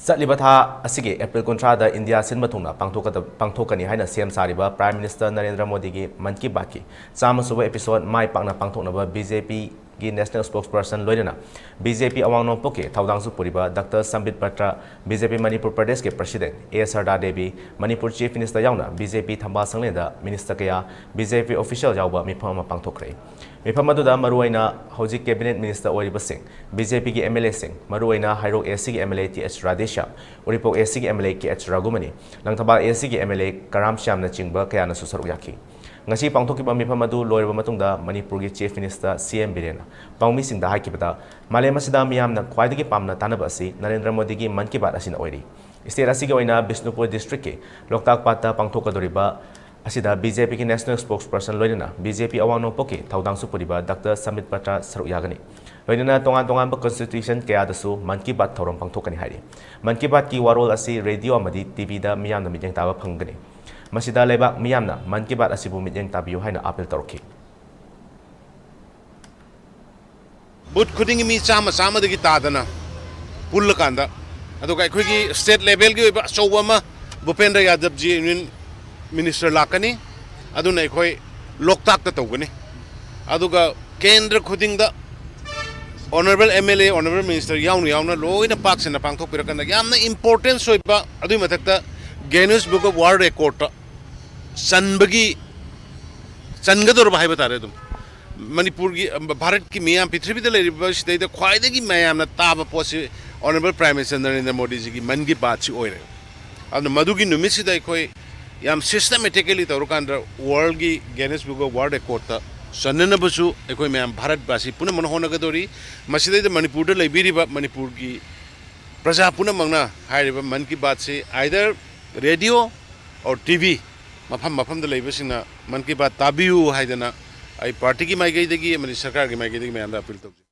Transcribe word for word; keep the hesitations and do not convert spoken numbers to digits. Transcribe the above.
ꯆꯠꯂꯤꯕ ꯊꯥ ꯑꯁꯤꯒꯤ ꯑꯦꯄ꯭ꯔꯤꯜ ꯀꯨꯟꯊ꯭ꯔꯥꯗ ꯏꯟꯗꯤꯌꯥ ꯁꯤꯟꯕ ꯊꯨꯡꯅ ꯄꯥꯡꯊꯣꯛꯀꯗ-, ꯄꯥꯡꯊꯣꯛꯀꯅꯤ ꯍꯥꯏꯅ ꯁꯤ ꯑꯦꯝ ꯁꯥꯔꯤꯕ ꯄ꯭ꯔꯥꯏꯝ ꯃꯤꯅꯤꯁꯇꯔ ꯅꯔꯦꯟꯗ꯭ꯔ ꯃꯣꯗꯤꯒꯤ ꯃꯟ ꯀꯤ ꯕꯥꯠꯀꯤ ꯆꯥꯝꯃ ꯁꯨꯕ ꯑꯦꯄꯤꯁꯣꯗ ꯃꯥꯏ ꯄꯥꯛꯅ ꯄꯥꯡꯊꯣꯛꯅꯕ ꯕꯤ ꯖꯦ ꯄꯤꯒꯤ ꯅꯦꯁꯅꯦꯜ ꯁ꯭ꯄꯣꯛꯁ ꯄꯔꯁꯟ ꯂꯣꯏꯅꯅ ꯕꯤ ꯖꯦ ꯄꯤ ꯑꯋꯥꯡ ꯅꯣꯡꯄꯣꯛꯀꯤ ꯊꯧꯗꯥꯡꯁꯨ ꯄꯨꯔꯤꯕ ꯗꯥꯛꯇꯔ ꯁꯝꯕꯤꯠ ꯄꯇ꯭ꯔ, ꯕꯤ ꯖꯦ ꯄꯤ ꯃꯅꯤꯄꯨꯔ ꯄ꯭ꯔꯗꯦꯁꯀꯤ ꯄ꯭ꯔꯁꯤꯗꯦꯟꯠ ꯑꯦ ꯁꯔꯗꯥ ꯗꯦꯕꯤ, ꯃꯅꯤꯄꯨꯔ ꯆꯤꯐ ꯃꯤꯅꯤꯁꯇꯔ ꯌꯥꯎꯅ ꯕꯤ ꯖꯦ ꯄꯤ ꯊꯝꯕꯥꯜ ꯁꯪꯂꯦꯟꯗ ꯃꯤꯅꯤꯁꯇꯔ ꯀꯌꯥ, ꯕꯤ ꯖꯦ ꯄꯤ ꯑꯣꯐꯤꯁꯤꯌꯦꯜ ꯌꯥꯎꯕ ꯃꯤꯐꯝ ꯑꯃ ꯄꯥꯡꯊꯣꯛꯈ꯭ꯔꯦ꯫ ꯃꯤꯐꯝ ꯑꯗꯨꯗ ꯃꯔꯨꯑꯣꯏꯅ ꯍꯧꯖꯤꯛ ꯀꯦꯕꯤꯅꯦꯠ ꯃꯤꯅꯤꯁꯇꯔ ꯑꯣꯏꯔꯤꯕꯁꯤꯡ, ꯕꯤ ꯖꯦ ꯄꯤꯒꯤ ꯑꯦꯝ ꯑꯦꯜ ꯑꯦꯁꯤꯡ, ꯃꯔꯨꯑꯣꯏꯅ ꯍꯩꯔꯣꯛ ꯑꯦ ꯁꯤꯒꯤ M L A T H Radheshyam, Uripok A ꯁꯤꯒꯤ M L A K H Raghumani, Langthabal A ꯁꯤꯒꯤ ꯑꯦꯝ ꯑꯦꯜ ꯑꯦ ꯀꯔꯥꯝ ꯁ꯭ꯌꯥꯝꯅꯆꯤꯡꯕ ꯀꯌꯥꯅꯁꯨ ꯁꯔꯨꯛ ꯌꯥꯈꯤ꯫ ꯉꯁꯤ ꯄꯥꯡꯊꯣꯛꯈꯤꯕ ꯃꯤꯐꯝ ꯑꯗꯨ ꯂꯣꯏꯔꯕ ꯃꯇꯨꯡꯗ ꯃꯅꯤꯄꯨꯔꯒꯤ ꯆꯤꯐ ꯃꯤꯅꯤꯁꯇꯔ ꯁꯤ ꯑꯦꯝ ꯕꯤꯔꯦꯟꯅ ꯄꯥꯎꯃꯤꯁꯤꯡꯗ ꯍꯥꯏꯈꯤꯕꯗ, ꯃꯥꯂꯦꯝ ꯑꯁꯤꯗ ꯃꯤꯌꯥꯝꯅ ꯈ꯭ꯋꯥꯏꯗꯒꯤ ꯄꯥꯝꯅ ꯇꯥꯅꯕ ꯑꯁꯤ ꯅꯔꯦꯟꯗ꯭ꯔ ꯃꯣꯗꯤꯒꯤ ꯃꯟ ꯀꯤ ꯕꯥꯠ ꯑꯁꯤꯅ ꯑꯣꯏꯔꯤ꯫ ꯁ꯭ꯇꯦꯠ ꯑꯁꯤꯒꯤ ꯑꯣꯏꯅ ꯕꯤꯁꯅꯨꯄꯨꯔ ꯗꯤꯁꯇ꯭ꯔꯤꯛꯀꯤ ꯂꯣꯛꯇꯥꯛ ꯄꯥꯠꯇ ꯄꯥꯡꯊꯣꯛꯀꯗꯧꯔꯤꯕ ꯑꯁꯤꯗ ꯕꯤ ꯖꯦ ꯄꯤꯒꯤ ꯅꯦꯁꯅꯦꯜ ꯁ꯭ꯄꯣꯛꯁ ꯄꯔꯁꯟ ꯂꯣꯏꯅꯅ ꯕꯤ ꯖꯦ ꯄꯤ ꯑꯋꯥꯡ ꯅꯣꯡꯄꯣꯛꯀꯤ ꯊꯧꯗꯥꯡꯁꯨ ꯄꯨꯔꯤꯕ ꯗꯥꯛꯇꯔ ꯁꯃꯤꯠ ꯄꯇ꯭ꯔ ꯁꯔꯨꯛ ꯌꯥꯒꯅꯤ꯫ ꯂꯣꯏꯅꯅ ꯇꯣꯉꯥꯟ ꯇꯣꯉꯥꯟꯕ ꯀꯟꯁꯇꯤꯇ꯭ꯌꯨꯁꯟ ꯀꯌꯥꯗꯁꯨ ꯃꯟ ꯀꯤ ꯕꯥꯠ ꯊꯧꯔꯝ ꯄꯥꯡꯊꯣꯛꯀꯅꯤ ꯍꯥꯏꯔꯤ꯫ ꯃꯟ ꯀꯤ ꯕꯥꯠꯀꯤ ꯋꯥꯔꯣꯜ ꯑꯁꯤ ꯔꯦꯗꯤꯑꯣ ꯑꯃꯗꯤ ꯇꯤ ꯚꯤꯗ ꯃꯤꯌꯥꯝꯅ ꯃꯤꯠꯌꯦꯡ ꯇꯥꯕ ꯐꯪꯒꯅꯤ꯫ ꯃꯁꯤꯗ ꯂꯩꯕꯥꯛ ꯃꯤꯌꯥꯝꯅ ꯃꯟ ꯀꯤ ꯕꯥꯠ ꯑꯁꯤꯕꯨ ꯃꯤꯠꯌꯦꯡ ꯇꯥꯕꯤꯌꯨ ꯍꯥꯏꯅ ꯑꯥꯄꯤꯜ ꯇꯧꯔꯛꯈꯤ꯫ ꯕꯨꯊ ꯈꯨꯗꯤꯡꯒꯤ ꯃꯤ ꯆꯥꯝꯃ, ꯆꯥꯝꯃꯗꯒꯤ ꯇꯥꯗꯅ ꯄꯨꯜꯂꯀꯥꯟꯗ, ꯑꯗꯨꯒ ꯑꯩꯈꯣꯏꯒꯤ ꯁ꯭ꯇꯦꯠ ꯂꯦꯚꯦꯜꯒꯤ ꯑꯣꯏꯕ ꯑꯆꯧꯕ ꯑꯃ, ꯚꯨꯄꯦꯟꯗ꯭ꯔ ꯌꯥꯗꯕꯖꯤ ꯌꯨꯅꯤꯌꯟ ꯃꯤꯅꯤꯁꯇꯔ ꯂꯥꯛꯀꯅꯤ꯫ ꯑꯗꯨꯅ ꯑꯩꯈꯣꯏ ꯂꯣꯛꯇꯥꯛꯇ ꯇꯧꯒꯅꯤ꯫ ꯑꯗꯨꯒ ꯀꯦꯟꯗ꯭ꯔ ꯈꯨꯗꯤꯡꯗ ꯑꯣꯅꯔꯦꯕꯜ ꯑꯦꯝ ꯑꯦꯜ ꯑꯦ, ꯑꯣꯅꯔꯦꯕꯜ ꯃꯤꯅꯤꯁꯇꯔ ꯌꯥꯎꯅ ꯌꯥꯎꯅ ꯂꯣꯏꯅ ꯄꯥꯛ ꯁꯟꯅ ꯄꯥꯡꯊꯣꯛꯄꯤꯔꯀꯥꯟꯗ, ꯌꯥꯝꯅ ꯏꯝꯄꯣꯔꯇꯦꯟꯁ ꯑꯣꯏꯕ, ꯑꯗꯨꯒꯤ ꯃꯊꯛꯇ ꯒꯦꯅꯤꯁ ꯕꯨꯛ ꯑꯣꯐ ꯋꯥꯔꯜꯗ ꯔꯦꯀꯣꯔꯗꯇ ꯆꯟꯕꯒꯤ, ꯆꯟꯒꯗꯧꯔꯕ ꯍꯥꯏꯕ ꯇꯥꯔꯦ꯫ ꯑꯗꯨꯝ ꯃꯅꯤꯄꯨꯔꯒꯤ, ꯚꯥꯔꯠꯀꯤ ꯃꯤꯌꯥꯝ, ꯄ꯭ꯔꯤꯊꯤꯕꯤꯗ ꯂꯩꯔꯤꯕ ꯁꯤꯗꯩꯗ ꯈ꯭ꯋꯥꯏꯗꯒꯤ ꯃꯌꯥꯝꯅ ꯇꯥꯕ ꯄꯣꯠꯁꯤ honourable prime minister Narendra ꯃꯣꯗꯤꯖꯤꯒꯤ Mann Ki ꯕꯥꯠꯁꯤ ꯑꯣꯏꯔꯦ꯫ ꯑꯗꯨꯅ ꯃꯗꯨꯒꯤ ꯅꯨꯃꯤꯠꯁꯤꯗ ꯑꯩꯈꯣꯏ ꯌꯥꯝ ꯁꯤꯁꯇꯃꯦꯇꯤꯀꯦꯂꯤ ꯇꯧꯔꯀꯥꯟꯗ ꯋꯥꯔꯜꯒꯤ ꯒꯦꯅꯤꯁ ꯕꯨꯛ ꯑꯣꯐ ꯋꯥꯔꯜꯗ ꯔꯦꯀꯣꯔꯗꯇ ꯆꯟꯅꯅꯕꯁꯨ ꯑꯩꯈꯣꯏ ꯃꯌꯥꯝ ꯚꯥꯔꯠꯕꯥꯁꯤ ꯄꯨꯝꯅꯃꯛꯅ ꯍꯣꯠꯅꯒꯗꯧꯔꯤ꯫ ꯃꯁꯤꯗꯩꯗ ꯃꯅꯤꯄꯨꯔꯗ ꯂꯩꯕꯤꯔꯤꯕ ꯃꯅꯤꯄꯨꯔꯒꯤ ꯄ꯭ꯔꯖꯥ ꯄꯨꯝꯅꯃꯛꯅ ꯍꯥꯏꯔꯤꯕ Mann Ki ꯕꯥꯠꯁꯤ either radio or T V, ꯃꯐꯝ ꯃꯐꯝꯗ ꯂꯩꯕꯁꯤꯡꯅ ꯃꯟ ꯀꯤ ꯕꯥꯠ ꯇꯥꯕꯤꯌꯨ ꯍꯥꯏꯗꯅ ꯑꯩ ꯄꯥꯔꯇꯤꯒꯤ ꯃꯥꯏꯀꯩꯗꯒꯤ ꯑꯃꯗꯤ ꯁꯔꯀꯥꯔꯒꯤ ꯃꯥꯏꯀꯩꯗꯒꯤ ꯃꯌꯥꯝꯗ ꯑꯄꯤꯜ ꯇꯧꯖꯩ꯫